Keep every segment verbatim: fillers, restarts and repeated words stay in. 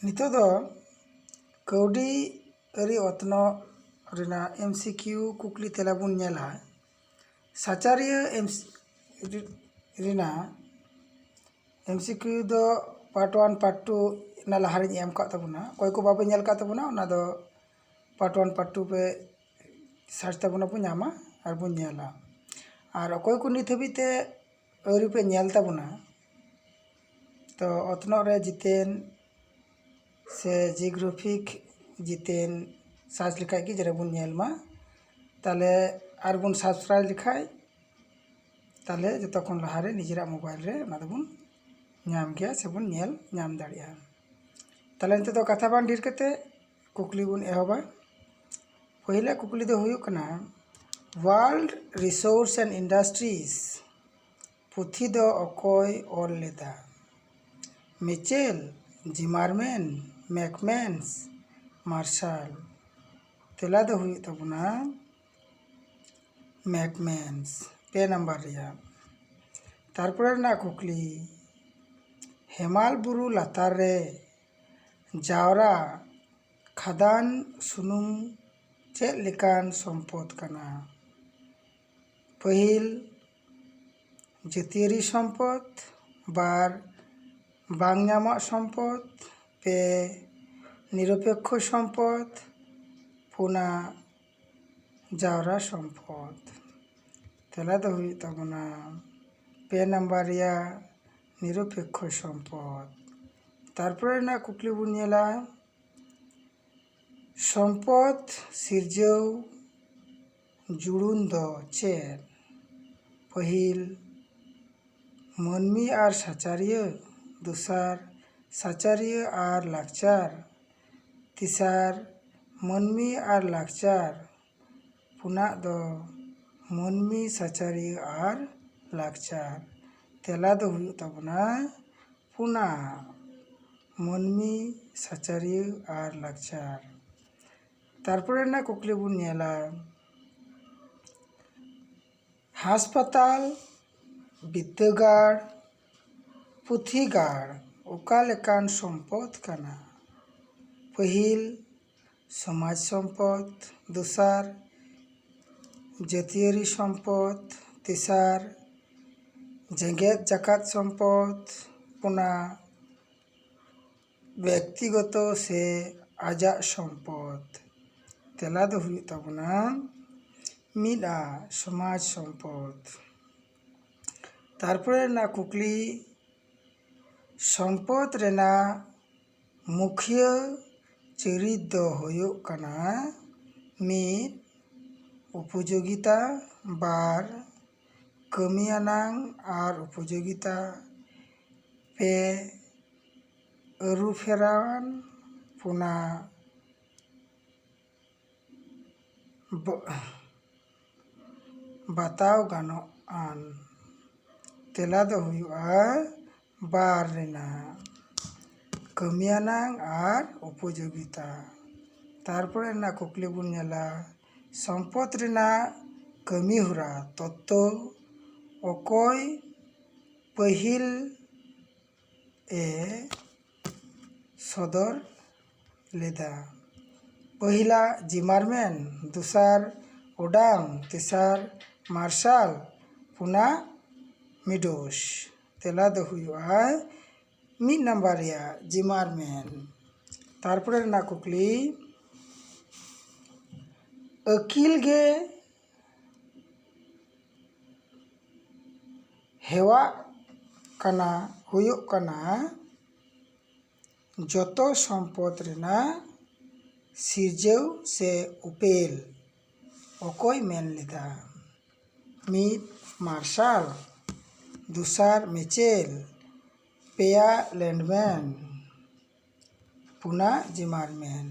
ᱱᱤᱛᱚᱜ ᱫᱚ ᱠᱟᱹᱣᱰᱤ ᱟᱹᱨᱤ ᱚᱛᱱᱚᱜ ᱨᱮᱱᱟᱜ ᱮᱢ ᱥᱤ ᱠᱤᱭᱩ ᱠᱩᱠᱞᱤ ᱛᱮᱞᱟ ᱵᱚᱱ ᱧᱮᱞᱟ᱾ ᱥᱟᱪᱟᱨᱤᱭᱟᱹ ᱮᱢ ᱨᱮᱱᱟᱜ ᱮᱢ ᱥᱤ ᱠᱤᱭᱩ ᱫᱚ ᱯᱟᱨᱴ ᱳᱣᱟᱱ, ᱯᱟᱨᱴ ᱴᱩ ᱚᱱᱟ ᱞᱟᱦᱟᱨᱮᱧ ᱮᱢ ᱟᱠᱟᱫ ᱛᱟᱵᱚᱱᱟ᱾ ᱚᱠᱚᱭ ᱠᱚ ᱵᱟᱯᱮ ᱧᱮᱞ ᱟᱠᱟᱫ ᱛᱟᱵᱚᱱᱟ, ᱚᱱᱟ ᱫᱚ ᱯᱟᱨᱴ ᱳᱣᱟᱱ, ᱯᱟᱨᱴ ᱴᱩ ᱯᱮ ᱥᱟᱨᱪ ᱛᱟᱵᱚᱱᱟ, ᱵᱚᱱ ᱧᱟᱢᱟ ᱟᱨ ᱵᱚᱱ ᱧᱮᱞᱟ᱾ ᱟᱨ ᱚᱠᱚᱭ ᱠᱚ ᱱᱤᱛ ᱦᱟᱹᱵᱤᱡ ᱛᱮ ᱟᱹᱣᱨᱤ ᱯᱮ ᱧᱮᱞ ᱛᱟᱵᱚᱱᱟ, ᱛᱚ ᱚᱛᱱᱚᱜ ᱨᱮ ᱡᱤᱛᱮᱱ ᱥᱮ ᱡᱤᱭᱳᱜᱨᱟᱯᱷᱤᱠ ᱡᱤᱛᱮᱱ ᱥᱟᱨᱪ ᱞᱮᱠᱷᱟᱡ ᱜᱮ ᱡᱮᱱᱚ ᱵᱚᱱ ᱧᱮᱞ ᱢᱟ᱾ ᱛᱟᱦᱞᱮ ᱟᱨ ᱵᱚᱱ ᱥᱟᱵᱥᱠᱨᱟᱭᱤᱵ ᱞᱮᱠᱷᱟᱡ, ᱛᱟᱦᱞᱮ ᱡᱚᱛᱚ ᱠᱷᱚᱱ ᱞᱟᱦᱟᱨᱮ ᱱᱤᱡᱮᱨᱟᱜ ᱢᱳᱵᱟᱭᱤᱞ ᱨᱮ ᱚᱱᱟ ᱫᱚᱵᱚᱱ ᱧᱟᱢ ᱜᱮᱭᱟ ᱥᱮᱵᱚᱱ ᱧᱮᱞ ᱧᱟᱢ ᱫᱟᱲᱮᱭᱟᱜᱼᱟ᱾ ᱛᱟᱦᱞᱮ ᱱᱤᱛᱚᱜ ᱫᱚ ᱠᱟᱛᱷᱟ ᱵᱟᱝ ᱰᱷᱮᱨ ᱠᱟᱛᱮ ᱠᱩᱠᱞᱤ ᱵᱚᱱ ᱮᱦᱚᱵᱟ᱾ ᱯᱟᱹᱦᱤᱞᱟᱜ ᱠᱩᱠᱞᱤ ᱫᱚ ᱦᱩᱭᱩᱜ ᱠᱟᱱᱟ, World Resource and Industries ᱯᱩᱛᱷᱤ ᱫᱚ ᱚᱠᱚᱭ ᱚᱞ ᱞᱮᱫᱟ? ᱢᱤᱪᱮᱞ, ᱡᱤᱢᱟᱨᱢᱮᱱ, ᱢᱮᱠᱢᱮᱱᱥ, ᱢᱟᱨᱥᱟᱞ᱾ ᱛᱮᱞᱟ ᱫᱚ ᱦᱩᱭᱩᱜ ᱛᱟᱵᱚᱱᱟ ᱢᱮᱠᱢᱮᱱᱥ, ᱯᱮ ᱱᱟᱢᱵᱟᱨ ᱨᱮᱭᱟᱜ᱾ ᱛᱟᱨᱯᱚᱨᱮ ᱨᱮᱱᱟᱜ ᱠᱩᱠᱞᱤ, ᱦᱮᱢᱟᱞ ᱵᱩᱨᱩ ᱞᱟᱛᱟᱨ ᱨᱮ ᱡᱟᱣᱨᱟ ᱠᱷᱟᱫᱟᱱ ᱥᱩᱱᱩᱢ ᱪᱮᱫ ᱞᱮᱠᱟᱱ ᱥᱚᱢᱯᱚᱫ ᱠᱟᱱᱟ? ᱯᱟᱹᱦᱤᱞ, ᱡᱟᱹᱛᱤᱭᱟᱹᱨᱤ ᱥᱚᱢᱯᱚᱫ᱾ ᱵᱟᱨ, ᱵᱟᱝ ᱧᱟᱢᱟᱜ ᱥᱚᱢᱯᱚᱫ᱾ ᱯᱮ, ᱱᱤᱨᱚᱯᱮᱠᱠᱷᱚ ᱥᱚᱢᱯᱚᱫ᱾ ᱯᱩᱱᱟ, ᱡᱟᱣᱨᱟ ᱥᱚᱢᱯᱚᱫ᱾ ᱛᱮᱞᱟ ᱫᱚ ᱦᱩᱭᱩᱜ ᱛᱟᱵᱚᱱᱟ ᱯᱮ ᱱᱟᱢᱵᱟᱨ ᱨᱮᱭᱟᱜ ᱱᱤᱨᱚᱯᱮᱠᱠᱷᱚ ᱥᱚᱢᱯᱚᱫ᱾ ᱛᱟᱨᱯᱚᱨᱮ ᱨᱮᱱᱟᱜ ᱠᱩᱠᱞᱤ ᱵᱚᱱ ᱧᱮᱞᱟ, ᱥᱚᱢᱯᱚᱫ ᱥᱤᱨᱡᱟᱹᱣ ᱡᱩᱲᱩᱱ ᱫᱚ ᱪᱮᱫ? ᱯᱟᱹᱦᱤᱞ, ᱢᱟᱹᱱᱢᱤ ᱟᱨ ᱥᱟᱪᱟᱨᱤᱭᱟᱹ᱾ ᱫᱚᱥᱟᱨ, ᱥᱟᱪᱟᱨᱤᱭᱟᱹ ᱟᱨ ᱞᱟᱠᱪᱟᱨ᱾ ᱛᱮᱥᱟᱨ, ᱢᱟᱹᱱᱢᱤ ᱟᱨ ᱞᱟᱠᱪᱟᱨ᱾ ᱯᱩᱱᱟᱜ ᱫᱚ ᱢᱟᱹᱱᱢᱤ, ᱥᱟᱪᱟᱨᱤᱭᱟᱹ ᱟᱨ ᱞᱟᱠᱪᱟᱨ᱾ ᱛᱮᱞᱟ ᱫᱚ ᱦᱩᱭᱩᱜ ᱛᱟᱵᱚᱱᱟ ᱯᱩᱱᱟᱜ, ᱢᱟᱹᱱᱢᱤ, ᱥᱟᱪᱟᱨᱤᱭᱟᱹ ᱟᱨ ᱞᱟᱠᱪᱟᱨ᱾ ᱛᱟᱨᱯᱚᱨᱮ ᱨᱮᱱᱟᱜ ᱠᱩᱠᱞᱤ ᱵᱚᱱ ᱧᱮᱞᱟ, ᱦᱟᱥᱯᱟᱛᱟᱞ, ᱵᱤᱫᱽᱫᱟᱹᱜᱟᱲ, ᱯᱩᱛᱷᱤᱜᱟᱲ ᱚᱠᱟ ᱞᱮᱠᱟᱱ ᱥᱚᱢᱯᱚᱫ ᱠᱟᱱᱟ? ᱯᱟᱹᱦᱤᱞ ᱥᱚᱢᱟᱡᱽ ᱥᱚᱢᱯᱚᱫ, ᱫᱚᱥᱟᱨ ᱡᱟᱹᱛᱤᱭᱟᱹᱨᱤ ᱥᱚᱢᱯᱚᱫ, ᱛᱮᱥᱟᱨ ᱡᱮᱜᱮᱛ ᱡᱟᱠᱟᱛ ᱥᱚᱢᱯᱚᱫ, ᱯᱩᱱᱟ ᱵᱮᱠᱛᱤᱜᱚᱛᱚ ᱥᱮ ᱟᱡᱟᱜ ᱥᱚᱢᱯᱚᱫ᱾ ᱛᱮᱞᱟ ᱫᱚ ᱦᱩᱭᱩᱜ ᱛᱟᱵᱚᱱᱟ ᱢᱤᱫ ᱟ ᱥᱚᱢᱟᱡᱽ ᱥᱚᱢᱯᱚᱫ᱾ ᱛᱟᱨᱯᱚᱨᱮ ᱨᱮᱱᱟᱜ ᱠᱩᱠᱞᱤ, ᱥᱚᱢᱯᱚᱫ ᱨᱮᱱᱟᱜ ᱢᱩᱠᱷᱤᱭᱟᱹ ᱪᱚᱨᱤᱛ ᱫᱚ ᱦᱩᱭᱩᱜ ᱠᱟᱱᱟ ᱢᱤᱫ ᱩᱯᱚᱡᱳᱜᱤᱛᱟ, ᱵᱟᱨ ᱠᱟᱹᱢᱤᱭᱟᱱᱟᱝ ᱟᱨ ᱩᱯᱚᱡᱳᱜᱤᱛᱟ, ᱯᱮ ᱟᱹᱨᱩᱯᱷᱮᱨᱟᱣᱟᱱ, ᱯᱩᱱᱟ ᱵ- ᱵᱟᱛᱟᱣ ᱜᱟᱱᱚᱜ ᱟᱱ᱾ ᱛᱮᱞᱟ ᱫᱚ ᱦᱩᱭᱩᱜᱼᱟ ᱵᱟᱨ ᱨᱮᱱᱟᱜ ᱠᱟᱹᱢᱤᱭᱟᱱᱟᱝ ᱟᱨ ᱩᱯᱚᱡᱳᱜᱤᱛᱟ᱾ ᱛᱟᱨᱯᱚᱨᱮ ᱨᱮᱱᱟᱜ ᱠᱩᱠᱞᱤ ᱵᱚᱱ ᱧᱮᱞᱟ, ᱥᱚᱢᱯᱚᱫ ᱨᱮᱱᱟᱜ ᱠᱟᱹᱢᱤ ᱦᱚᱨᱟ ᱛᱚᱛᱛᱚ ᱚᱠᱚᱭ ᱯᱟᱹᱦᱤᱞ ᱮ ᱥᱚᱫᱚᱨ ᱞᱮᱫᱟ? ᱯᱟᱹᱦᱤᱞᱟᱜ ᱡᱤᱢᱟᱨᱢᱮᱱ, ᱫᱚᱥᱟᱨ ᱳᱰᱟᱢ, ᱛᱮᱥᱟᱨ ᱢᱟᱨᱥᱟᱞ, ᱯᱩᱱᱟ ᱢᱤᱰᱳᱥ᱾ ᱛᱮᱞᱟ ᱫᱚ ᱦᱩᱭᱩᱜᱼᱟ ᱢᱤᱫ ᱱᱟᱢᱵᱟᱨ ᱨᱮᱭᱟᱜ ᱡᱤᱢᱟᱨᱢᱮᱱ᱾ ᱛᱟᱨᱯᱚᱨᱮ ᱨᱮᱱᱟᱜ ᱠᱩᱠᱞᱤ, ᱟᱹᱠᱤᱞ ᱜᱮ ᱦᱮᱣᱟᱜ ᱠᱟᱱᱟ, ᱦᱩᱭᱩᱜ ᱠᱟᱱᱟ ᱡᱚᱛᱚ ᱥᱚᱢᱯᱚᱫ ᱨᱮᱱᱟᱜ ᱥᱤᱨᱡᱟᱹᱣ ᱥᱮ ᱩᱯᱮᱞ᱾ ᱚᱠᱚᱭ ᱢᱮᱱ ᱞᱮᱫᱟ? ᱢᱤᱫ ᱢᱟᱨᱥᱟᱞ, ᱫᱚᱥᱟᱨ ᱢᱤᱪᱮᱞ, ᱯᱮᱭᱟ ᱞᱮᱱᱰᱢᱮᱱ, ᱯᱩᱱᱟ ᱡᱤᱢᱟᱨᱢᱮᱱ᱾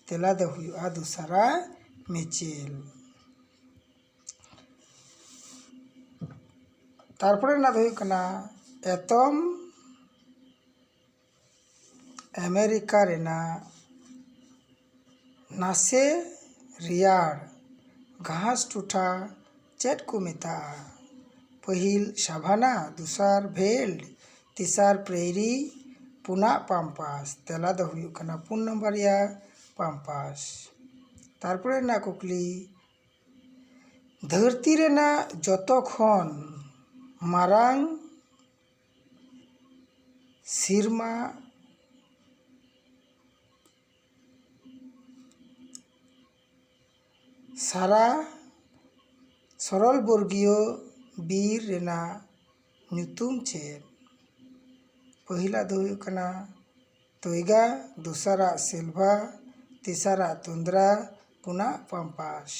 ᱛᱮᱞᱟ ᱫᱚ ᱦᱩᱭᱩᱜᱼᱟ ᱫᱚᱥᱟᱨᱟ ᱢᱤᱪᱮᱞ᱾ ᱛᱟᱨᱯᱚᱨᱮ ᱨᱮᱱᱟᱜ ᱫᱚ ᱦᱩᱭᱩᱜ ᱠᱟᱱᱟ ᱮᱛᱚᱢ ᱟᱢᱮᱨᱤᱠᱟ ᱨᱮᱱᱟᱜ ᱱᱟᱥᱮ ᱨᱮᱭᱟᱲ ᱜᱷᱟᱥ ᱴᱚᱴᱷᱟ ᱪᱮᱫ ᱠᱚ ᱢᱮᱛᱟᱜᱼᱟ? ᱯᱟᱹᱦᱤᱞ ᱥᱟᱵᱷᱟᱱᱟ, ᱫᱚᱥᱟᱨ ᱵᱷᱮᱞᱰ, ᱛᱮᱥᱟᱨ ᱯᱨᱮᱭᱨᱤ, ᱯᱩᱱᱟᱜ ᱯᱟᱢᱯᱟᱥ᱾ ᱛᱮᱞᱟ ᱫᱚ ᱦᱩᱭᱩᱜ ᱠᱟᱱᱟ ᱯᱩᱱ ᱱᱟᱢᱵᱟᱨ ᱨᱮᱭᱟᱜ ᱯᱟᱢᱯᱟᱥ᱾ ᱛᱟᱨᱯᱚᱨᱮ ᱨᱮᱱᱟᱜ ᱠᱩᱠᱞᱤ, ᱫᱷᱟᱹᱨᱛᱤ ᱨᱮᱱᱟᱜ ᱡᱚᱛᱚ ᱠᱷᱚᱱ ᱢᱟᱨᱟᱝ ᱥᱤᱨᱢᱟ ᱥᱟᱨᱟ ᱥᱚᱨᱚᱞ ᱵᱚᱨᱜᱤᱭᱚ ᱵᱤᱨ ᱨᱮᱱᱟᱜ ᱧᱩᱛᱩᱢ ᱪᱮᱫ? ᱯᱟᱹᱦᱤᱞᱟᱜ ᱫᱚ ᱦᱩᱭᱩᱜ ᱠᱟᱱᱟ ᱛᱚᱭᱜᱟ, ᱫᱚᱥᱟᱨᱟᱜ ᱥᱮᱞᱵᱷᱟ, ᱛᱮᱥᱟᱨᱟᱜ ᱛᱩᱱᱫᱽᱨᱟ, ᱯᱩᱱᱟᱜ ᱯᱟᱢᱯᱟᱥ᱾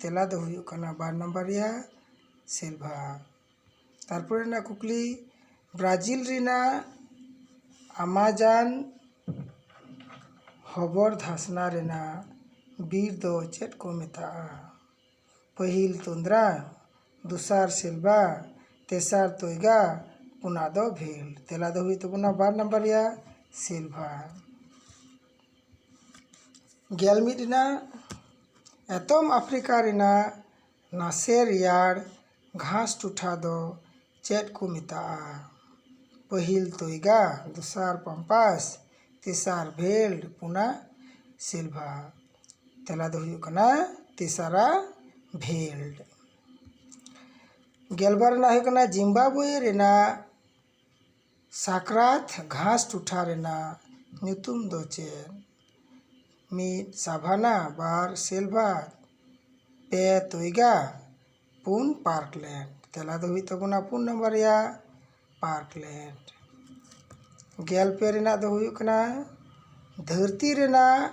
ᱛᱮᱞᱟ ᱫᱚ ᱦᱩᱭᱩᱜ ᱠᱟᱱᱟ ᱵᱟᱨ ᱱᱟᱢᱵᱟᱨ ᱨᱮᱭᱟᱜ ᱥᱮᱞᱵᱷᱟ᱾ ᱛᱟᱨᱯᱚᱨᱮ ᱨᱮᱱᱟᱜ ᱠᱩᱠᱞᱤ, ᱵᱨᱟᱡᱤᱞ ᱨᱮᱱᱟᱜ ᱟᱢᱟᱡᱟᱱ ᱦᱚᱵᱚᱨ ᱫᱷᱟᱥᱱᱟ ᱨᱮᱱᱟᱜ ᱵᱤᱨ ᱫᱚ ᱪᱮᱫ ᱠᱚ ᱢᱮᱛᱟᱜᱼᱟ? ᱯᱟᱹᱦᱤᱞ ᱛᱩᱱᱫᱽᱨᱟ, ᱫᱚᱥᱟᱨ ᱥᱮᱞᱵᱷᱟ, ᱛᱮᱥᱟᱨ ᱛᱚᱭᱜᱟ, ᱯᱩᱱᱟᱜ ᱫᱚ ᱵᱷᱮᱞ᱾ ᱛᱮᱞᱟ ᱫᱚ ᱦᱩᱭᱩᱜ ᱛᱟᱵᱚᱱᱟ ᱵᱟᱨ ᱱᱟᱢᱵᱟᱨ ᱨᱮᱭᱟᱜ ᱥᱮᱞᱵᱷᱟ᱾ ᱜᱮᱞ ᱢᱤᱫ ᱨᱮᱱᱟᱜ, ᱮᱛᱚᱢ ᱟᱯᱷᱨᱤᱠᱟ ᱨᱮᱱᱟᱜ ᱱᱟᱥᱮ ᱨᱮᱭᱟᱲ ᱜᱷᱟᱥ ᱴᱚᱴᱷᱟ ᱫᱚ ᱪᱮᱫ ᱠᱚ ᱢᱮᱛᱟᱜᱼᱟ? ᱯᱟᱹᱦᱤᱞ ᱛᱚᱭᱜᱟ, ᱫᱚᱥᱟᱨ ᱯᱟᱢᱯᱟᱥ, ᱛᱮᱥᱟᱨ ᱵᱷᱮᱞᱰ, ᱯᱩᱱᱟᱜ ᱥᱮᱞᱵᱷᱟ᱾ ᱛᱮᱞᱟ ᱫᱚ ᱦᱩᱭᱩᱜ ᱠᱟᱱᱟ ᱛᱮᱥᱟᱨᱟ ᱵᱷᱮᱞᱰ᱾ ᱜᱮᱞᱵᱟᱨ ᱨᱮᱱᱟᱜ ᱦᱩᱭᱩᱜ ᱠᱟᱱᱟ ᱡᱤᱢᱵᱟᱵᱣᱮ ᱨᱮᱱᱟᱜ ᱥᱟᱠᱨᱟᱛ ᱜᱷᱟᱥ ᱴᱚᱴᱷᱟ ᱨᱮᱱᱟᱜ ᱧᱩᱛᱩᱢ ᱫᱚ ᱪᱮᱫ? ᱢᱤᱫ ᱥᱟᱵᱷᱟᱱᱟ, ᱵᱟᱨ ᱥᱮᱞᱵᱷᱟ, ᱯᱮ ᱛᱚᱭᱜᱟ, ᱯᱩᱱ ᱯᱟᱨᱠᱞᱮᱱᱰ᱾ ᱛᱮᱞᱟ ᱫᱚ ᱦᱩᱭᱩᱜ ᱛᱟᱵᱚᱱᱟ ᱯᱩᱱ ᱱᱟᱢᱵᱟᱨ ᱨᱮᱭᱟᱜ ᱯᱟᱨᱠᱞᱮᱱᱰ᱾ ᱜᱮᱞ ᱯᱮ ᱨᱮᱱᱟᱜ ᱫᱚ ᱦᱩᱭᱩᱜ ᱠᱟᱱᱟ ᱫᱷᱟᱹᱨᱛᱤ ᱨᱮᱱᱟᱜ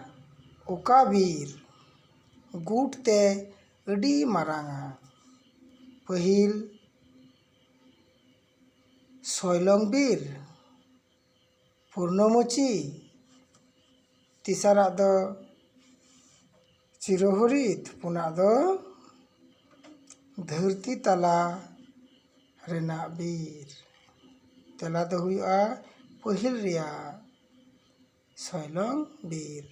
ᱚᱠᱟ ᱵᱤᱨ ᱜᱩᱴ ᱛᱮ ᱟᱹᱰᱤ ᱢᱟᱨᱟᱝᱟ? ᱯᱟᱹᱦᱤᱞ ᱥᱚᱭᱞᱚᱝ ᱵᱤᱨ, ᱯᱩᱨᱱᱚᱢᱚᱪᱤ, ᱛᱮᱥᱟᱨᱟᱜ ᱫᱚ ᱪᱤᱨᱚᱦᱚᱨᱤᱛ, ᱯᱩᱱᱟᱜ ᱫᱚ ᱫᱷᱟᱹᱨᱛᱤ ᱛᱟᱞᱟ ᱨᱮᱱᱟᱜ ᱵᱤᱨ᱾ ᱛᱮᱞᱟ ᱫᱚ ᱦᱩᱭᱩᱜᱼᱟ ᱯᱟᱹᱦᱤᱞ ᱨᱮᱭᱟᱜ ᱥᱚᱭᱞᱚᱝ ᱵᱤᱨ᱾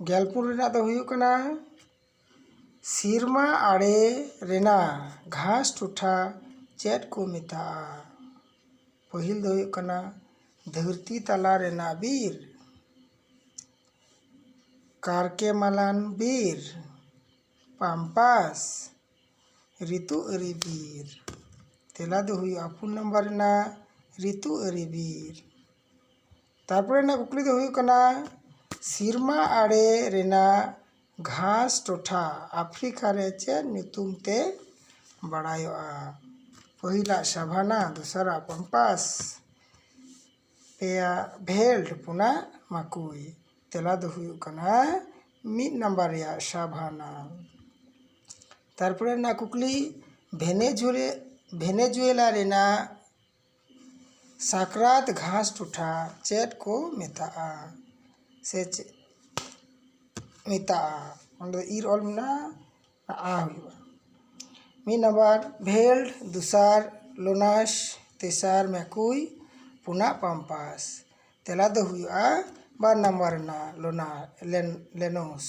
ᱜᱮᱞ ᱯᱩᱱ ᱨᱮᱱᱟᱜ ᱫᱚ ᱦᱩᱭᱩᱜ ᱠᱟᱱᱟ ᱥᱤᱨᱢᱟ ᱟᱲᱮ ᱨᱮᱱᱟᱜ ᱜᱷᱟᱥ ᱴᱚᱴᱷᱟ ᱪᱮᱫ ᱠᱚ ᱢᱮᱛᱟᱜᱼᱟ? ᱯᱟᱹᱦᱤᱞ ᱫᱚ ᱦᱩᱭᱩᱜ ᱠᱟᱱᱟ ᱫᱷᱟᱹᱨᱛᱤ ᱛᱟᱞᱟ ᱨᱮᱱᱟᱜ ᱵᱤᱨ, ᱠᱟᱨᱠᱮ ᱢᱟᱞᱟᱱ ᱵᱤᱨ, ᱯᱟᱢᱯᱟᱥ, ᱨᱤᱛᱩ ᱟᱹᱨᱤ ᱵᱤᱨ᱾ ᱛᱮᱞᱟ ᱫᱚ ᱦᱩᱭᱩᱜᱼᱟ ᱯᱩᱱ ᱱᱟᱢᱵᱟᱨ ᱨᱮᱱᱟᱜ ᱨᱤᱛᱩ ᱟᱹᱨᱤ ᱵᱤᱨ᱾ ᱛᱟᱨᱯᱚᱨᱮ ᱨᱮᱱᱟᱜ ᱠᱩᱠᱞᱤ ᱫᱚ ᱦᱩᱭᱩᱜ ᱠᱟᱱᱟ, ᱥᱤᱨᱢᱟ ᱟᱲᱮ ᱨᱮᱱᱟᱜ ᱜᱷᱟᱥ ᱴᱚᱴᱷᱟ ᱟᱯᱷᱨᱤᱠᱟ ᱨᱮ ᱪᱮᱫ ᱧᱩᱛᱩᱢ ᱛᱮ ᱵᱟᱲᱟᱭᱚᱜᱼᱟ? ᱯᱟᱹᱦᱤᱞᱟᱜ ᱥᱟᱵᱷᱟᱱᱟ, ᱫᱚᱥᱟᱨᱟᱜ ᱯᱟᱢᱯᱟᱥ, ᱯᱮᱭᱟ ᱵᱷᱮᱞᱰ, ᱯᱩᱱᱟᱜ ᱢᱟᱠᱩᱭ᱾ ᱛᱮᱞᱟ ᱫᱚ ᱦᱩᱭᱩᱜ ᱠᱟᱱᱟ ᱢᱤᱫ ᱱᱟᱢᱵᱟᱨ ᱨᱮᱭᱟᱜ ᱥᱟᱵᱷᱟᱱᱟ᱾ ᱛᱟᱨᱯᱚᱨᱮ ᱨᱮᱱᱟᱜ ᱠᱩᱠᱞᱤ, ᱵᱷᱮᱱᱮᱡᱩᱭᱮ- ᱵᱷᱮᱱᱮᱡᱩᱭᱮᱞᱟ ᱨᱮᱱᱟᱜ ᱥᱟᱠᱨᱟᱛ ᱜᱷᱟᱥ ᱴᱚᱴᱷᱟ ᱪᱮᱫ ᱠᱚ ᱢᱮᱛᱟᱜᱼᱟ? ᱥᱮ ᱪᱮᱫ ᱢᱮᱛᱟᱜᱼᱟ? ᱚᱸᱰᱮ ᱫᱚ ᱤᱨ ᱚᱞ ᱢᱮᱱᱟᱜᱼᱟ, ᱟ ᱦᱩᱭᱩᱜᱼᱟ᱾ ᱢᱤᱫ ᱱᱟᱢᱵᱟᱨ ᱵᱷᱮᱞᱰ, ᱫᱚᱥᱟᱨ ᱞᱳᱱᱟᱥ, ᱛᱮᱥᱟᱨ ᱢᱮᱠᱩᱭ, ᱯᱩᱱᱟᱜ ᱯᱟᱢᱯᱟᱥ᱾ ᱛᱮᱞᱟ ᱫᱚ ᱦᱩᱭᱩᱜᱼᱟ ᱵᱟᱨ ᱱᱟᱢᱵᱟᱨ ᱨᱮᱱᱟᱜ ᱞᱳᱱᱟ ᱞᱮᱱ- ᱞᱮᱱᱳᱥ᱾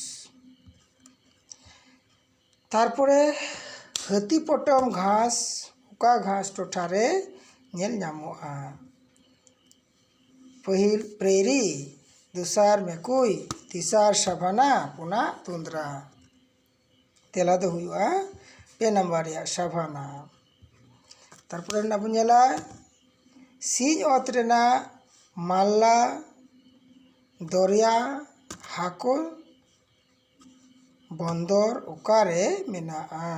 ᱛᱟᱨᱯᱚᱨᱮ ᱦᱟᱹᱛᱤ ᱯᱚᱴᱚᱢ ᱜᱷᱟᱥ ᱚᱠᱟ ᱜᱷᱟᱥ ᱴᱚᱴᱷᱟ ᱨᱮ ᱧᱮᱞ ᱧᱟᱢᱚᱜᱼᱟ? ᱯᱟᱹᱦᱤᱞ ᱯᱨᱮᱨᱤ, ᱫᱚᱥᱟᱨ ᱢᱮᱠᱩᱭ, ᱛᱮᱥᱟᱨ ᱥᱟᱵᱷᱟᱱᱟ, ᱯᱩᱱᱟᱜ ᱛᱩᱱᱫᱽᱨᱟ᱾ ᱛᱮᱞᱟ ᱫᱚ ᱦᱩᱭᱩᱜᱼᱟ ᱯᱮ ᱱᱟᱢᱵᱟᱨ ᱨᱮᱭᱟᱜ ᱥᱟᱵᱷᱟᱱᱟ᱾ ᱛᱟᱨᱯᱚᱨᱮ ᱨᱮᱱᱟᱜ ᱵᱚᱱ ᱧᱮᱞᱟ ᱥᱤᱧ ᱚᱛ ᱨᱮᱱᱟᱜ ᱢᱟᱞᱞᱟ ᱫᱚᱨᱭᱟ ᱦᱟᱹᱠᱩ ᱵᱚᱱᱫᱚᱨ ᱚᱠᱟᱨᱮ ᱢᱮᱱᱟᱜᱼᱟ?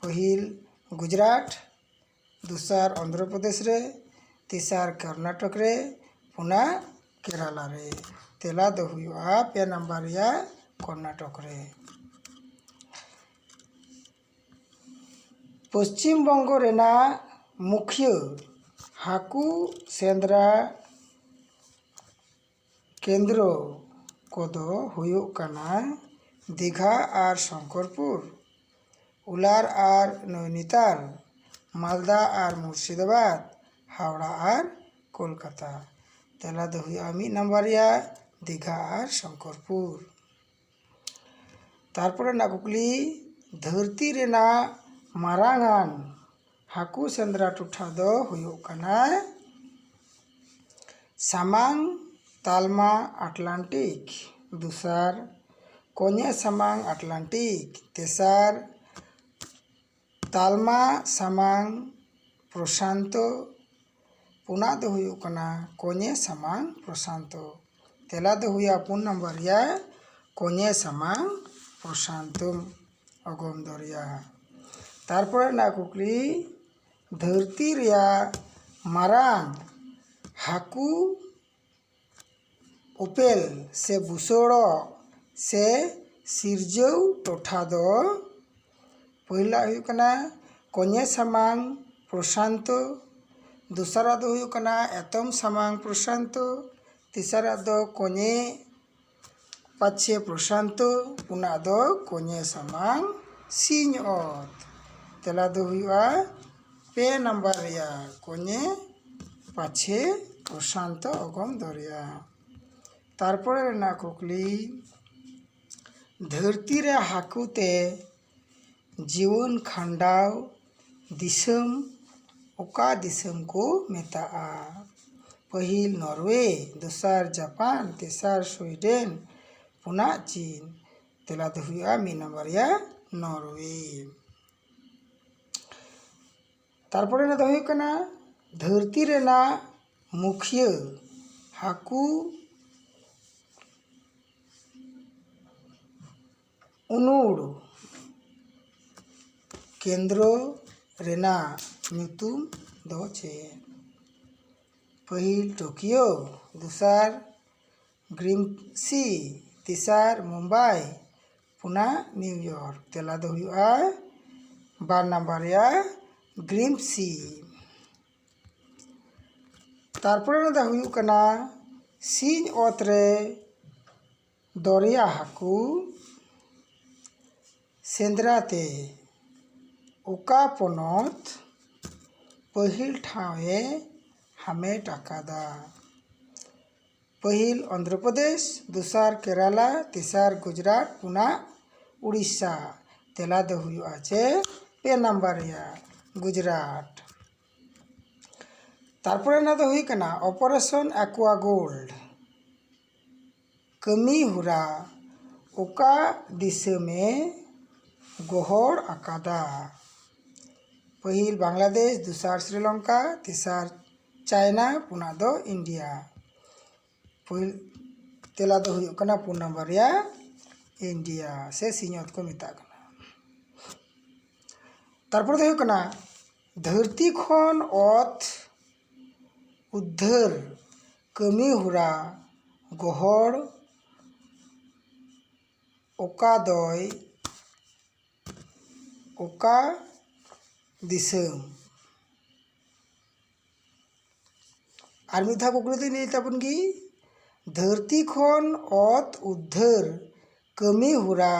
ᱯᱟᱹᱦᱤᱞ ᱜᱩᱡᱽᱨᱟᱴ, ᱫᱚᱥᱟᱨ ᱚᱱᱫᱷᱨᱚ ᱯᱨᱚᱫᱮᱥ ᱨᱮ, ᱛᱮᱥᱟᱨ ᱠᱚᱨᱱᱟᱴᱚᱠ ᱨᱮ, ᱯᱩᱱᱟᱜ ᱠᱮᱨᱟᱞᱟ ᱨᱮ᱾ ᱛᱮᱞᱟ ᱫᱚ ᱦᱩᱭᱩᱜᱼᱟ ᱯᱮ ᱱᱟᱢᱵᱟᱨ ᱨᱮᱭᱟᱜ ᱠᱚᱨᱱᱟᱴᱚᱠ ᱨᱮ᱾ ᱯᱚᱥᱪᱤᱢ ᱵᱚᱝᱜᱚ ᱨᱮᱱᱟᱜ ᱢᱩᱠᱷᱤᱭᱟᱹ ᱦᱟᱹᱠᱩ ᱥᱮᱸᱫᱽᱨᱟ ᱠᱮᱱᱫᱨᱚ ᱠᱚᱫᱚ ᱦᱩᱭᱩᱜ ᱠᱟᱱᱟ ᱫᱤᱜᱷᱟ ᱟᱨ ᱥᱚᱝᱠᱚᱨᱯᱩᱨ, ᱩᱞᱟᱨ ᱟᱨ ᱱᱚᱭᱱᱤᱛᱟᱞ, ᱢᱟᱞᱫᱟ ᱟᱨ ᱢᱩᱨᱥᱤᱫᱟᱵᱟᱫᱽ, ᱦᱟᱣᱲᱟ ᱟᱨ ᱠᱳᱞᱠᱟᱛᱟ᱾ ᱛᱮᱞᱟ ᱫᱚ ᱦᱩᱭᱩᱜᱼᱟ ᱢᱤᱫ ᱱᱟᱢᱵᱟᱨ ᱨᱮᱭᱟᱜ ᱫᱤᱜᱷᱟ ᱟᱨ ᱥᱚᱝᱠᱚᱨᱯᱩᱨ᱾ ᱛᱟᱨᱯᱚᱨᱮ ᱨᱮᱱᱟᱜ ᱠᱩᱠᱞᱤ, ᱫᱷᱟᱹᱨᱛᱤ ᱨᱮᱱᱟᱜ ᱢᱟᱨᱟᱝᱟᱱ ᱦᱟᱹᱠᱩ ᱥᱮᱸᱫᱽᱨᱟ ᱴᱚᱴᱷᱟ ᱫᱚ ᱦᱩᱭᱩᱜ ᱠᱟᱱᱟ ᱥᱟᱢᱟᱝ ᱛᱟᱞᱢᱟ ᱟᱴᱞᱟᱱᱴᱤᱠ᱾ ᱫᱚᱥᱟᱨ, ᱠᱚᱧᱮ ᱥᱟᱢᱟᱝ ᱟᱴᱞᱟᱱᱴᱤᱠ᱾ ᱛᱮᱥᱟᱨ, ᱛᱟᱞᱢᱟ ᱥᱟᱢᱟᱝ ᱯᱨᱚᱥᱟᱱᱛᱚ᱾ ᱯᱩᱱᱟᱜ ᱫᱚ ᱦᱩᱭᱩᱜ ᱠᱟᱱᱟ ᱠᱚᱧᱮ ᱥᱟᱢᱟᱝ ᱯᱨᱚᱥᱟᱱᱛᱚ᱾ ᱛᱮᱞᱟ ᱫᱚ ᱦᱩᱭᱩᱜᱼᱟ ᱯᱩᱱ ᱱᱟᱢᱵᱟᱨ ᱨᱮᱭᱟᱜ ᱠᱚᱧᱮ ᱥᱟᱢᱟᱝ ᱯᱨᱚᱥᱟᱱᱛᱚ ᱚᱜᱚᱢ ᱫᱚᱨᱭᱟ᱾ ᱛᱟᱨᱯᱚᱨᱮ ᱨᱮᱱᱟᱜ ᱠᱩᱠᱞᱤ, ᱫᱷᱟᱹᱨᱛᱤ ᱨᱮᱭᱟᱜ ᱢᱟᱨᱟᱝ ᱦᱟᱹᱠᱩ ᱩᱯᱮᱞ ᱥᱮ ᱵᱩᱥᱟᱹᱲᱚᱜ ᱥᱮ ᱥᱤᱨᱡᱟᱹᱣ ᱴᱚᱴᱷᱟ ᱫᱚ ᱯᱟᱹᱦᱤᱞᱟᱜ ᱦᱩᱭᱩᱜ ᱠᱟᱱᱟ ᱠᱚᱧᱮ ᱥᱟᱢᱟᱝ ᱯᱨᱚᱥᱟᱱᱛᱚ, ᱫᱚᱥᱟᱨᱟᱜ ᱫᱚ ᱦᱩᱭᱩᱜ ᱠᱟᱱᱟ ᱮᱛᱚᱢ ᱥᱟᱢᱟᱝ ᱯᱨᱚᱥᱟᱱᱛᱚ, ᱛᱮᱥᱟᱨᱟᱜ ᱫᱚ ᱠᱚᱧᱮ ᱯᱟᱪᱷᱮ ᱯᱨᱚᱥᱟᱱᱛᱚ, ᱯᱩᱱᱟᱜ ᱫᱚ ᱠᱚᱧᱮ ᱥᱟᱢᱟᱝ ᱥᱤᱧ ᱚᱛ᱾ ᱛᱮᱞᱟ ᱫᱚ ᱦᱩᱭᱩᱜᱼᱟ ᱯᱮ ᱱᱟᱢᱵᱟᱨ ᱨᱮᱭᱟᱜ ᱠᱚᱧᱮ ᱯᱟᱪᱷᱮ ᱯᱨᱚᱥᱟᱱᱛᱚ ᱚᱜᱚᱢ ᱫᱚᱨᱭᱟ᱾ ᱛᱟᱨᱯᱚᱨᱮ ᱨᱮᱱᱟᱜ ᱠᱩᱠᱞᱤ, ᱫᱷᱟᱹᱨᱛᱤ ᱨᱮ ᱦᱟᱹᱠᱩ ᱛᱮ ᱡᱤᱭᱚᱱ ᱠᱷᱟᱸᱰᱟᱣ ᱫᱤᱥᱚᱢ ᱚᱠᱟ ᱫᱤᱥᱚᱢ ᱠᱚ ᱢᱮᱛᱟᱜᱼᱟ? ᱯᱟᱹᱦᱤᱞ ᱱᱚᱨᱣᱮ, ᱫᱚᱥᱟᱨ ᱡᱟᱯᱟᱱ, ᱛᱮᱥᱟᱨ ᱥᱩᱭᱰᱮᱱ, ᱯᱩᱱᱟᱜ ᱪᱤᱱ᱾ ᱛᱮᱞᱟ ᱫᱚ ᱦᱩᱭᱩᱜᱼᱟ ᱢᱤᱫ ᱱᱟᱢᱵᱟᱨ ᱨᱮᱭᱟᱜ ᱱᱚᱨᱣᱮ᱾ ᱛᱟᱨᱯᱚᱨᱮ ᱨᱮᱱᱟᱜ ᱫᱚ ᱦᱩᱭᱩᱜ ᱠᱟᱱᱟ ᱫᱷᱟᱹᱨᱛᱤ ᱨᱮᱱᱟᱜ ᱢᱩᱠᱷᱤᱭᱟᱹ ᱦᱟᱹᱠᱩ ᱩᱱᱩᱲ ᱠᱮᱱᱫᱨᱚ ᱨᱮᱱᱟᱜ ᱧᱩᱛᱩᱢ ᱫᱚ ᱪᱮᱫ? ᱯᱟᱹᱦᱤᱞ ᱴᱳᱠᱤᱭᱳ, ᱫᱚᱥᱟᱨ ᱜᱨᱤᱢᱥᱤ, ᱛᱮᱥᱟᱨ ᱢᱩᱢᱵᱟᱭ, ᱯᱩᱱᱟᱜ ᱱᱤᱭᱩᱭᱚᱨᱠ᱾ ᱛᱮᱞᱟ ᱫᱚ ᱦᱩᱭᱩᱜᱼᱟ ᱵᱟᱨ ᱱᱟᱢᱵᱟᱨ ᱨᱮᱭᱟᱜ ᱜᱨᱤᱢᱥᱤ᱾ ᱛᱟᱨᱯᱚᱨᱮ ᱨᱮᱱᱟᱜ ᱫᱚ ᱦᱩᱭᱩᱜ ᱠᱟᱱᱟ ᱥᱤᱧ ᱚᱛ ᱨᱮ ᱫᱚᱨᱭᱟ ᱦᱟᱹᱠᱩ ᱥᱮᱸᱫᱽᱨᱟ ᱛᱮ ᱚᱠᱟ ᱯᱚᱱᱚᱛ ᱯᱟᱹᱦᱤᱞ ᱴᱷᱟᱶ ᱮ ᱦᱟᱢᱮᱴ ᱟᱠᱟᱫᱟ? ᱯᱟᱹᱦᱤᱞ ᱚᱱᱫᱷᱨᱚ ᱯᱨᱚᱫᱮᱥ, ᱫᱚᱥᱟᱨ ᱠᱮᱨᱟᱞᱟ, ᱛᱮᱥᱟᱨ ᱜᱩᱡᱽᱨᱟᱴ, ᱯᱩᱱᱟᱜ ᱩᱲᱤᱥᱥᱟ᱾ ᱛᱮᱞᱟ ᱫᱚ ᱦᱩᱭᱩᱜᱼᱟ ᱪᱮ ᱯᱮ ᱱᱟᱢᱵᱟᱨ ᱨᱮᱭᱟᱜ ᱜᱩᱡᱽᱨᱟᱴ᱾ ᱛᱟᱨᱯᱚᱨᱮ ᱚᱱᱟ ᱫᱚ ᱦᱩᱭᱩᱜ ᱠᱟᱱᱟ Operation Aqua Gold ᱠᱟᱹᱢᱤ ᱦᱚᱨᱟ ᱚᱠᱟ ᱫᱤᱥᱚᱢᱮ ᱜᱚᱦᱚᱲ ᱟᱠᱟᱫᱟ? ᱯᱟᱹᱦᱤᱞ ᱵᱟᱝᱞᱟᱫᱮᱥ, ᱫᱚᱥᱟᱨ ᱥᱨᱤᱞᱚᱝᱠᱟ, ᱛᱮᱥᱟᱨ ᱪᱟᱭᱱᱟ, ᱯᱩᱱᱟᱜ ᱫᱚ ᱤᱱᱰᱤᱭᱟ᱾ ᱯᱟᱹᱦᱤᱞ ᱛᱮᱞᱟ ᱫᱚ ᱦᱩᱭᱩᱜ ᱠᱟᱱᱟ ᱯᱩᱱ ᱱᱟᱢᱵᱟᱨ ᱨᱮᱭᱟᱜ ᱤᱱᱰᱤᱭᱟ ᱥᱮ ᱥᱤᱧᱚᱛ ᱠᱚ ᱢᱮᱛᱟᱜ ᱠᱟᱱᱟ᱾ ᱛᱟᱨᱯᱚᱨᱮ ᱫᱚ ᱦᱩᱭᱩᱜ ᱠᱟᱱᱟ ᱫᱷᱟᱹᱨᱛᱤ ᱠᱷᱚᱱ ᱚᱛ ᱩᱫᱽᱫᱷᱟᱹᱨ ᱠᱟᱹᱢᱤ ᱦᱚᱨᱟ ᱜᱚᱦᱚᱲ ᱚᱠᱟ ᱫᱚᱭ ᱚᱠᱟ ᱫᱤᱥᱚᱢ? ᱟᱨ ᱢᱤᱫ ᱫᱷᱟᱣ ᱠᱩᱠᱞᱤ ᱫᱚᱧ ᱞᱟᱹᱭ ᱛᱟᱵᱚᱱ ᱜᱮ, ᱫᱷᱟᱹᱨᱛᱤ ᱠᱷᱚᱱ ᱚᱛ ᱩᱫᱽᱫᱷᱟᱹᱨ ᱠᱟᱹᱢᱤ ᱦᱚᱨᱟ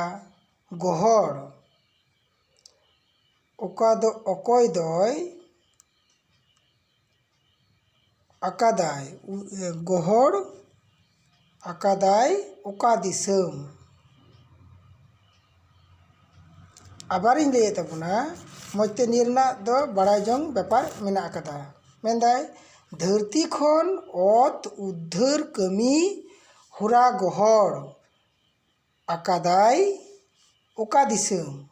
ᱜᱚᱦᱚᱲ ᱚᱠᱟ ᱫᱚ ᱚᱠᱚᱭ ᱫᱚᱭ ᱟᱠᱟᱫᱟᱭ, ᱩ-, ᱮ, ᱜᱚᱦᱚᱲ ᱟᱠᱟᱫᱟᱭ ᱚᱠᱟ ᱫᱤᱥᱚᱢ? ᱟᱵᱟᱨᱤᱧ ᱞᱟᱹᱭᱮᱫ ᱛᱟᱵᱚᱱᱟ, ᱢᱚᱡᱽ ᱛᱮ ᱱᱤᱭᱟᱹ ᱨᱮᱱᱟᱜ ᱫᱚ ᱵᱟᱲᱟᱭ ᱡᱚᱝ ᱵᱮᱯᱟᱨ ᱢᱮᱱᱟᱜ ᱟᱠᱟᱫᱟ᱾ ᱢᱮᱱᱫᱟᱭ, ᱫᱷᱟᱹᱨᱛᱤ ᱠᱷᱚᱱ ᱚᱛ ᱩᱫᱽᱫᱷᱟᱹᱨ ᱠᱟᱹᱢᱤ ᱦᱚᱨᱟ ᱜᱚᱦᱚᱲ ᱟᱠᱟᱫᱟᱭ ᱚᱠᱟ ᱫᱤᱥᱚᱢ?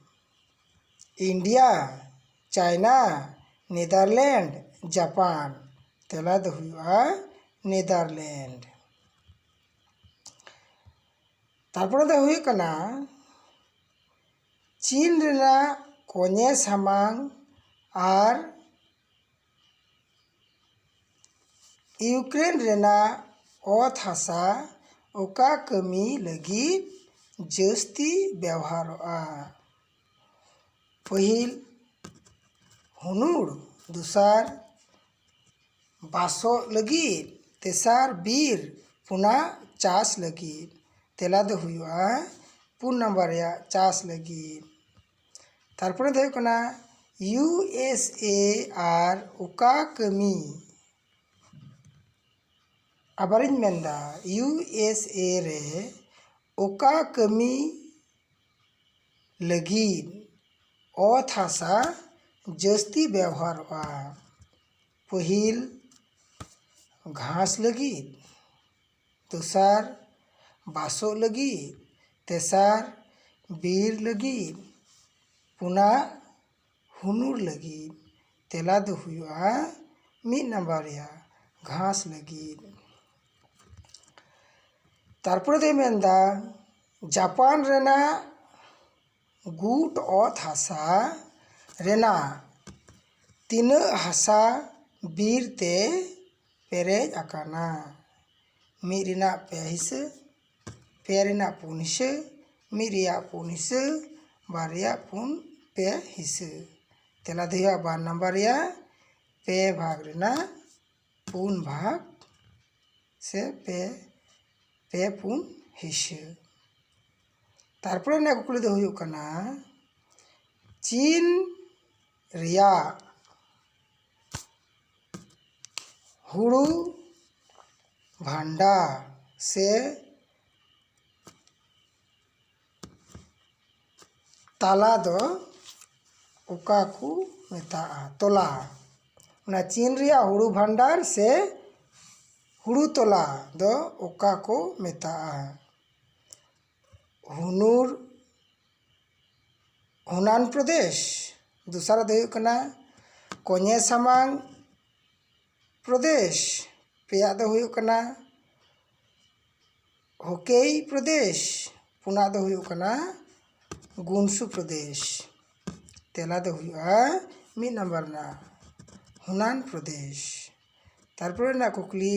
India, China, Netherland, Japan. ᱛᱮᱞᱟ ᱫᱚ ᱦᱩᱭᱩᱜᱼᱟ ᱱᱮᱫᱟᱨᱞᱮᱱᱰ᱾ ᱛᱟᱨᱯᱚᱨᱮ ᱫᱚ ᱦᱩᱭᱩᱜ ᱠᱟᱱᱟ ᱪᱤᱱ ᱨᱮᱱᱟᱜ ᱠᱚᱧᱮ ᱥᱟᱢᱟᱝ ᱟᱨ ᱤᱭᱩᱠᱨᱮᱱ ᱨᱮᱱᱟᱜ ᱚᱛ ᱦᱟᱥᱟ ᱚᱠᱟ ᱠᱟᱹᱢᱤ ᱞᱟᱹᱜᱤᱫ ᱡᱟᱹᱥᱛᱤ ᱵᱮᱣᱦᱟᱨᱚᱜᱼᱟ? ᱯᱟᱹᱦᱤᱞ ᱦᱩᱱᱩᱲ, ᱫᱚᱥᱟᱨ ᱵᱟᱥᱚᱜ ᱞᱟᱹᱜᱤᱫ, ᱛᱮᱥᱟᱨ ᱵᱤᱨ, ᱯᱩᱱᱟᱜ ᱪᱟᱥ ᱞᱟᱹᱜᱤᱫ᱾ ᱛᱮᱞᱟ ᱫᱚ ᱦᱩᱭᱩᱜᱼᱟ ᱯᱩᱱ ᱱᱟᱢᱵᱟᱨ ᱨᱮᱭᱟᱜ ᱪᱟᱥ ᱞᱟᱹᱜᱤᱫ᱾ ᱛᱟᱨᱯᱚᱨᱮ ᱫᱚ ᱦᱩᱭᱩᱜ ᱠᱟᱱᱟ ᱤᱭᱩ ᱮᱥ ᱮ ᱟᱨ ᱚᱠᱟ ᱠᱟᱹᱢᱤ? ᱟᱵᱟᱨᱤᱧ ᱢᱮᱱᱫᱟ, ᱤᱭᱩ ᱮᱥ ᱮ ᱨᱮ ᱚᱠᱟ ᱠᱟᱹᱢᱤ ᱞᱟᱹᱜᱤᱫ ᱚᱛ ᱦᱟᱥᱟ ᱡᱟᱹᱥᱛᱤ ᱵᱮᱣᱦᱟᱨᱚᱜᱼᱟ? ᱯᱟᱹᱦᱤᱞ ᱜᱷᱟᱥ ᱞᱟᱹᱜᱤᱫ᱾ ᱫᱚᱥᱟᱨ, ᱵᱟᱥᱚᱜ ᱞᱟᱹᱜᱤᱫ᱾ ᱛᱮᱥᱟᱨ, ᱵᱤᱨ ᱞᱟᱹᱜᱤᱫ᱾ ᱯᱩᱱᱟᱜ, ᱦᱩᱱᱩᱨ ᱞᱟᱹᱜᱤᱫ᱾ ᱛᱮᱞᱟ ᱫᱚ ᱦᱩᱭᱩᱜᱼᱟ ᱢᱤᱫ ᱱᱟᱢᱵᱟᱨ ᱨᱮᱭᱟᱜ ᱜᱷᱟᱥ ᱞᱟᱹᱜᱤᱫ᱾ ᱛᱟᱨᱯᱚᱨᱮ ᱫᱚᱭ ᱢᱮᱱᱫᱟ, ᱡᱟᱯᱟᱱ ᱨᱮᱱᱟᱜ ᱜᱩᱴ ᱚᱛ ᱦᱟᱥᱟ ᱨᱮᱱᱟᱜ ᱛᱤᱱᱟᱹᱜ ᱦᱟᱥᱟ ᱵᱤᱨ ᱛᱮ ᱯᱮᱨᱮᱡ ᱟᱠᱟᱱᱟ? ᱢᱤᱫ ᱨᱮᱱᱟᱜ ᱯᱮ ᱦᱤᱥᱟᱹ, ᱯᱮ ᱨᱮᱱᱟᱜ ᱯᱩᱱ ᱦᱤᱥᱟᱹ, ᱢᱤᱫ ᱨᱮᱭᱟᱜ ᱯᱩᱱ ᱦᱤᱥᱟᱹ, ᱵᱟᱨ ᱨᱮᱭᱟᱜ ᱯᱩᱱ, ᱯᱮ ᱦᱤᱥᱟᱹ᱾ ᱛᱮᱞᱟ ᱫᱚ ᱦᱩᱭᱩᱜᱼᱟ ᱵᱟᱨ ᱱᱟᱢᱵᱟᱨ ᱨᱮᱭᱟᱜ ᱯᱮ ᱵᱷᱟᱜᱽ ᱨᱮᱱᱟᱜ ᱯᱩᱱ ᱵᱷᱟᱜᱽ ᱥᱮ ᱯᱮ, ᱯᱮ ᱯᱩᱱ ᱦᱤᱥᱟᱹ᱾ ᱛᱟᱨᱯᱚᱨᱮ ᱨᱮᱱᱟᱜ ᱠᱩᱠᱞᱤ ᱫᱚ ᱦᱩᱭᱩᱜ ᱠᱟᱱᱟ, ᱪᱤᱱ ᱨᱮᱭᱟᱜ ᱦᱩᱲᱩ ᱵᱷᱟᱱᱰᱟᱨ ᱥᱮ ᱛᱟᱞᱟ ᱫᱚ ᱚᱠᱟ ᱠᱚ ᱢᱮᱛᱟᱜᱼᱟ? ᱛᱚᱞᱟ᱾ ᱚᱱᱟ ᱪᱤᱱ ᱨᱮᱭᱟᱜ ᱦᱩᱲᱩ ᱵᱷᱟᱱᱰᱟᱨ ᱥᱮ ᱦᱩᱲᱩ ᱛᱚᱞᱟ ᱫᱚ ᱚᱠᱟ ᱠᱚ ᱢᱮᱛᱟᱜᱼᱟ? ᱦᱩᱱᱩᱨ, ᱦᱩᱱᱟᱱ ᱯᱨᱚᱫᱮᱥ᱾ ᱫᱚᱥᱟᱨᱟᱜ ᱫᱚ ᱦᱩᱭᱩᱜ ᱠᱟᱱᱟ ᱠᱚᱧᱮ ᱥᱟᱢᱟᱝ ᱯᱨᱚᱫᱮᱥ᱾ ᱯᱮᱭᱟᱜ ᱫᱚ ᱦᱩᱭᱩᱜ ᱠᱟᱱᱟ ᱦᱚᱠᱮᱭ ᱯᱨᱚᱫᱮᱥ᱾ ᱯᱩᱱᱟᱜ ᱫᱚ ᱦᱩᱭᱩᱜ ᱠᱟᱱᱟ ᱜᱩᱱᱥᱩ ᱯᱨᱚᱫᱮᱥ᱾ ᱛᱮᱞᱟ ᱫᱚ ᱦᱩᱭᱩᱜᱼᱟ ᱢᱤᱫ ᱱᱟᱢᱵᱟᱨ ᱨᱮᱱᱟᱜ ᱦᱩᱱᱟᱱ ᱯᱨᱚᱫᱮᱥ᱾ ᱛᱟᱨᱯᱚᱨᱮ ᱨᱮᱱᱟᱜ ᱠᱩᱠᱞᱤ,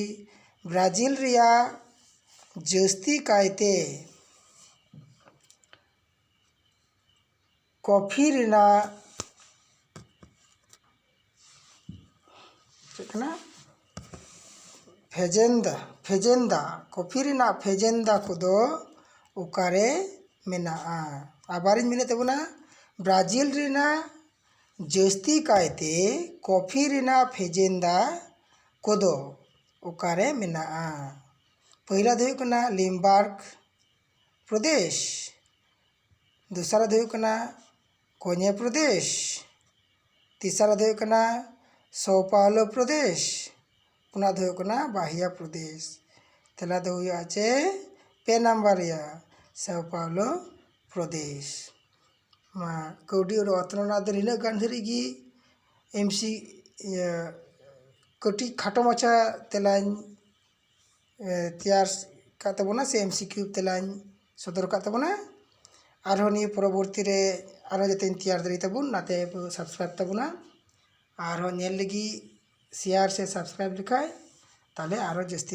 ᱵᱨᱟᱡᱤᱞ ᱨᱮᱭᱟᱜ ᱡᱟᱹᱥᱛᱤ ᱠᱟᱭᱛᱮ ᱠᱚᱯᱷᱤ ᱨᱮᱱᱟᱜ ᱪᱮᱫ ᱠᱟᱱᱟ? ᱯᱷᱮᱡᱮᱱᱫᱟ, ᱯᱷᱮᱡᱮᱱᱫᱟ, ᱠᱚᱯᱷᱤ ᱨᱮᱱᱟᱜ ᱯᱷᱮᱡᱮᱱᱫᱟ ᱠᱚᱫᱚ ᱚᱠᱟᱨᱮ ᱢᱮᱱᱟᱜᱼᱟ? ᱟᱵᱟᱨᱤᱧ ᱢᱮᱱᱮᱫ ᱛᱟᱵᱚᱱᱟ, ᱵᱨᱟᱡᱤᱞ ᱨᱮᱱᱟᱜ ᱡᱟᱹᱥᱛᱤ ᱠᱟᱭᱛᱮ ᱠᱚᱯᱷᱤ ᱨᱮᱱᱟᱜ ᱯᱷᱮᱡᱮᱱᱫᱟ ᱠᱚᱫᱚ ᱚᱠᱟᱨᱮ ᱢᱮᱱᱟᱜᱼᱟ? ᱯᱟᱹᱦᱤᱞᱟ ᱫᱚ ᱦᱩᱭᱩᱜ ᱠᱟᱱᱟ ᱞᱤᱢᱵᱟᱨᱜᱽ ᱯᱨᱚᱫᱮᱥ, ᱫᱚᱥᱟᱨᱟᱜ ᱫᱚ ᱦᱩᱭᱩᱜ ᱠᱟᱱᱟ ᱠᱚᱧᱮ ᱯᱨᱚᱫᱮᱥ, ᱛᱮᱥᱟᱨᱟᱜ ᱫᱚ ᱦᱩᱭᱩᱜ ᱠᱟᱱᱟ ᱥᱟᱣ ᱯᱟᱣᱞᱳ ᱯᱨᱚᱫᱮᱥ, ᱚᱱᱟ ᱫᱚ ᱦᱩᱭᱩᱜ ᱠᱟᱱᱟ ᱵᱟᱦᱤᱭᱟ ᱯᱨᱚᱫᱮᱥ᱾ ᱛᱮᱞᱟ ᱫᱚ ᱦᱩᱭᱩᱜᱼᱟ ᱪᱮ ᱯᱮ ᱱᱟᱢᱵᱟᱨ ᱨᱮᱭᱟᱜ ᱥᱟᱣ ᱯᱟᱣᱞᱳ ᱯᱨᱚᱫᱮᱥ᱾ ᱢᱟ ᱠᱟᱹᱣᱰᱤ ᱟᱹᱨᱤ ᱚᱛᱱᱚᱜ ᱨᱮᱱᱟᱜ ᱫᱚ ᱱᱤᱱᱟᱹᱜ ᱜᱟᱱ ᱫᱷᱟᱹᱨᱤᱡ ᱜᱮ᱾ ᱮᱢ ᱥᱤ ᱤᱭᱟᱹ ᱠᱟᱹᱴᱤᱡ ᱠᱷᱟᱴᱚ ᱢᱟᱪᱷᱟ ᱛᱮᱞᱟᱧ ᱮ, ᱛᱮᱭᱟᱨ ᱠᱟᱜ ᱛᱟᱵᱚᱱᱟ ᱥᱮ ᱮᱢ ᱥᱤ ᱠᱤᱭᱩ ᱛᱮᱞᱟᱧ ᱥᱚᱫᱚᱨ ᱠᱟᱜ ᱛᱟᱵᱚᱱᱟ᱾ ᱟᱨᱦᱚᱸ ᱱᱤᱭᱟᱹ ᱯᱚᱨᱚᱵᱚᱨᱛᱤ ᱨᱮ ᱟᱨᱦᱚᱸ ᱡᱟᱛᱮᱧ ᱛᱮᱭᱟᱨ ᱫᱟᱲᱮ ᱛᱟᱵᱚᱱ, ᱚᱱᱟᱛᱮ ᱥᱟᱵᱥᱠᱨᱟᱭᱤᱵ ᱛᱟᱵᱚᱱᱟ᱾ ᱟᱨᱦᱚᱸ ᱧᱮᱞ ᱞᱟᱹᱜᱤᱫ ᱥᱮᱭᱟᱨ ᱥᱮ ᱥᱟᱵᱥᱠᱨᱟᱭᱤᱵ ᱞᱮᱠᱷᱟᱡ ᱛᱟᱦᱞᱮ ᱟᱨᱦᱚᱸ ᱡᱟᱹᱥᱛᱤ